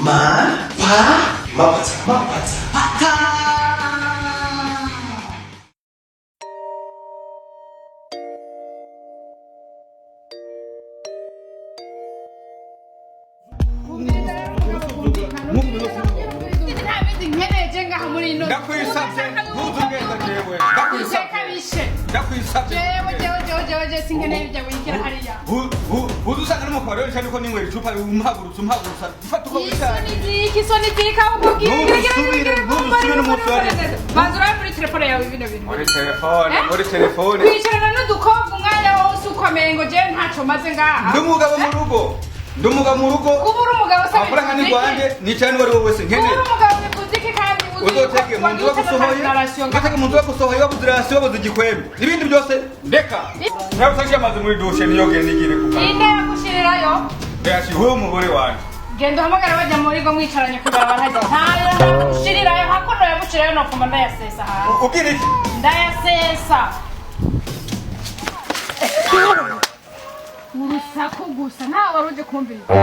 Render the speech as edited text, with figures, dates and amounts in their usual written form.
Ma pa mapata mapata pata. Ndakwisabye ntuzugenda jewe, ndakwisabye, ndakwisabye. Jewe sinkeneye ibyo wigira hariya. Uza usanga n'umukobwa rero ariko ninywera icupa, umpagurutsa, umpagurutsa, ufata uko wicaye. Isoni ziki, isoni ziki, aho ubwira? Ntuzusubire, ntuzusubire n'umunsi wa rimwe. Banza urabe muri telefone yawe bino bintu. Muri telefone? Eh? Muri telefone. Kwicarana n'udukobwa umwanya wose ukomeye ngo jewe ntaco maze ngaha. Ndi umugabo mu rugo, ndi umugabo mu rugo. Kuba uri umugabo se Amafaranga ni bivuze iki? rwanjye, nicaye n'uwo ari we wese Kuba nkeneye. uri umugabo bivuze iki kandi uzi Uzoteke ko mu nzu bagusohoye, uzoteke mu nzu bagusohoye, wabuze rasiyo, wabuze igikwembe, ibindi byose ndeka. Ntabwo amazi muri dushe niyoge nigire ku kanwa. Inde yagushirirayo? Yashiwe umugore wanjye. Genda uhamagara bajya muri go mwicaranye ku ibarabara hajya ntayo ndagushirirayo, hakuno yagushirirayo nopfuma ndayasesa hanze. Ubwira iki? Ndayasesa. Urusaku gusa ntawe wari uje kumviriza.